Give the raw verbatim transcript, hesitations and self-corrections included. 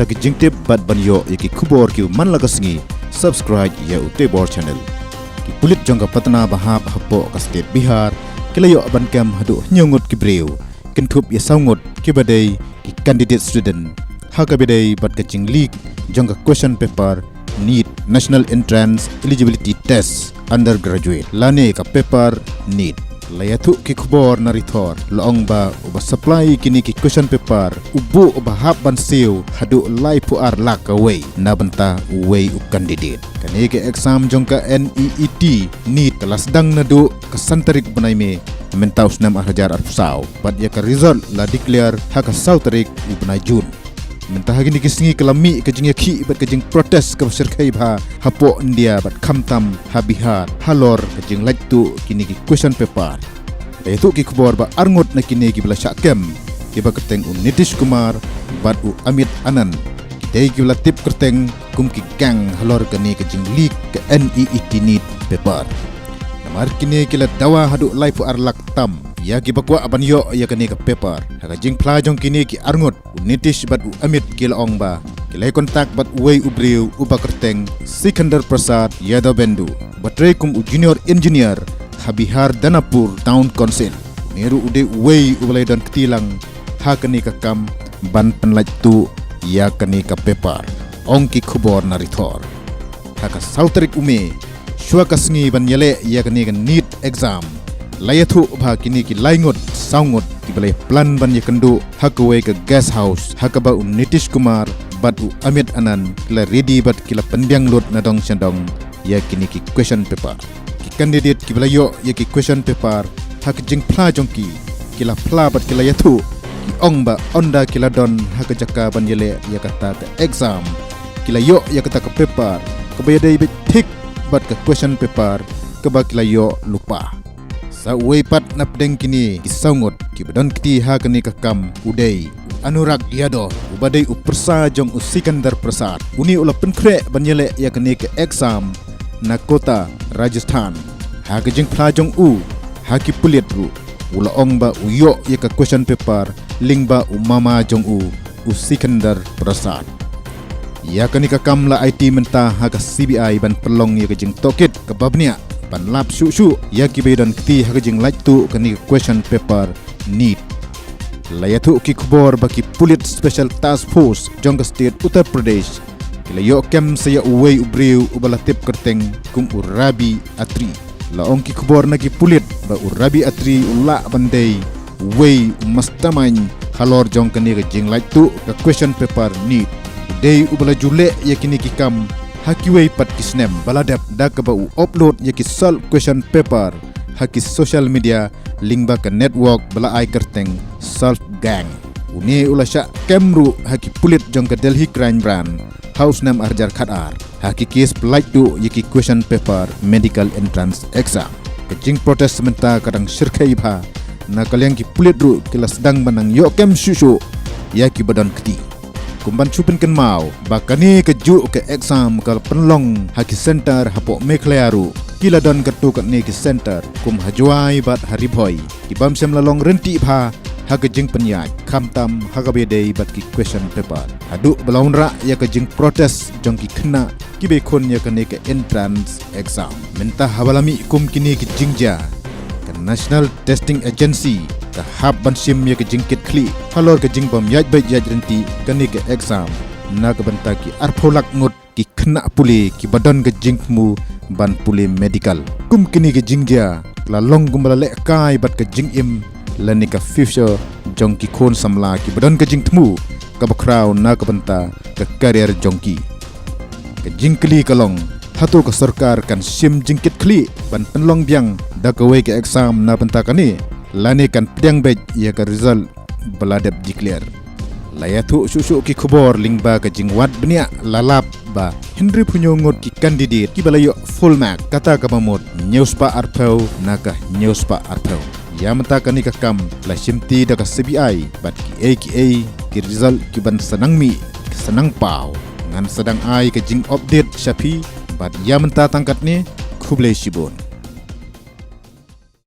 Ka jingtip bad ban ïoh ïa ki khubor kiba man la ka sngi, subscribe ïa u Tebor Channel. Ki pulit jong ka Patna ba hap hapoh ka state Bihar ki la ïoh ban kem haduh hynñiew ngut ki briew, kynthup ïa saw ngut kiba dei ki candidate student ha kaba ïadei bad ka jingleak jong ka question paper NEET, National Entrance Eligibility Test Undergraduate lane ka paper NEET. La ïathuh ki khubor na Ri Thor, la ong ba uba supply kine ki question paper u buh uba hap ban siew haduh laiphew ar lak kawei na bynta uwei u candidate. Kane ka exam jong ka NEET NEET ka la sdang naduh ka san tarik bnai May mynta u snem ar hajar arphew saw, bad ïa ka result la declare ha ka saw tarik u bnai June. Mynta ha kine ki sngi ka la mih ka jingïakhih bad ka jingprotest kaba shyrkhei bha hapoh India bad khamtam ha Bihar halor ka jinglait tuh kine ki question paper. La ïathuh ki khubor ba arngut na kine kiba la shah kem, kiba kyrteng u Nitish Kumar bad u Amit Anand, ki dei kiba la tip kyrteng kum ki gang halor kane ka jingleak ka NEET NEET paper. Namar kine ki la dawa haduh laiphew ar lak tam ïa kiba kwah ban ïoh ïa kane ka paper. Ha ka jingphla jong kine ki arngut, u Nitish bad u Amit ki la ong ba ki la ïa contact bad uwei u briew uba kyrteng Sikandar Prasad Yadavendu, uba trei kum u junior engineer ha Bihar Danapur Town Council. Une ruh u dei uwei uba la ïa don kti lang ha kane ka kam ban pynlait tuh ïa kane ka paper, ong ki khubor na Ri Thor. Ha ka saw tarik u May, shuwa ka sngi ban ïaleh ïa kane ka NEET exam, la ïathuh ba kine ki lai ngut saw ngut kiba la ïa plan ban ïakynduh ha kawei ka guest house ha kaba u Nitish Kumar bad u Amit Anand ki la ready bad ki la pynbiang lut na dong sha dong ïa kine ki question paper. Ki candidate kiba la ïoh ïa ki question paper, ha ka jingphla jong ki, ki la phla bad ki la ïathuh, ki ong ba ynda ki la don ha ka jaka ban ïaleh ïa kata ka exam, ki la ïoh ïa kata ka paper kaba ïadei beit thik bad ka question paper kaba ki la ïoh lypa. Sa uwei pat na pdeng kine ki saw ngut kiba don kti ha kane ka kam u dei u Anurag Yadav, uba dei u pyrsa jong u Sikandar Prasad. Une u la pynkhreh ban ïaleh ïa kane ka exam na Kota, Rajasthan. Ha ka jingphla jong u ha ki pulit ruh, u la ong ba u ïoh ïa ka question paper lyngba u mama jong u, u Sikandar Prasad. Ïa kane ka kam la aiti mynta ha ka CBI ban pynlong ïa ka jingtohkit kaba bniah ban lap shuh shuh ïa kiba ïa don kti ha ka jinglait tuh kane ka question paper NEET. La ïathuh ki khubor ba ki pulit Special Task Force jong ka state Uttar Pradesh ki la ïoh kem sa ïa uwei u briew uba la tip kyrteng kum u Rabi Atri. La ong ki khubor na ki pulit ba u Rabi Atri u lah ban dei uwei u mastermind halor jong kane ka jinglait tuh ka question paper NEET. U dei uba la ju leh ïa kine ki kam ha kiwei pat ki snem ba la dep, da kaba u upload ïa ki solved question paper ha ki social media lyngba ka network ba la ai kyrteng Solve Gang. Une u la shah kem ruh ha ki pulit jong ka Delhi Crime Branch ha u snem ar hajar khatar ha ki kes pynlait tuh ïa ki question paper medical entrance exam. Ka jingprotest mynta ka dang shyrkhei bha, na ka liang ki pulit ruh ki la sdang ban nang ïoh kem shuh shuh ïa kiba don kti. Kum ban shu pynkynmaw ba kane kajuh ka exam ka la pynlong ha ki center hapoh Meghalaya ruh, ki la don katto katne ki center kum ha Jowai bad ha Ri Bhoi. Ki bym shym la long ryntih bha ha ka jingpynïaid, khamtam ha kaba ïadei bad ki question paper, haduh ba la wanrah ïa ka jingprotest jong ki khynnah kiba khun ïa kane ka entrance exam. Mynta haba la mih kum kine ki jingjia, ka National Testing Agency ka hap ban shim ïa ka jingkitkhlieh halor ka jingbym ïaid beit ïaid ryntih kane ka exam, na ka bynta ki arphew lak ngut ki khynnah pule kiba don ka jingthmu ban pule medical. Kum kine ki jingjia la long kumba la lehkai bad ka jingim lane ka future jong ki khun samla kiba don ka jingthmu kaba khraw na ka bynta ka career jong ki. Ka jingkylli ka long, hato ka sorkar kan shim jingkitkhlieh ban pynlong biang da kawei ka exam na bynta kane, lane kan pdiang beit ïa ka result ba la dep declare? La ïathuh shuh shuh ki khubor lyngba ka jingwad bniah la lap ba hynriewphew ngut ki candidate kiba la ïoh full mark, kata kaba mut hynñiew spah arphew na ka hynñiew spah arphew. Ïa mynta kane ka kam la shimti da ka CBI bad kiei kiei ki result kiban sa nang mih, ki sa nang paw, ngan sa dang ai ka jingupdate sha phi. Bad ïa mynta tang katne, khublei shibun.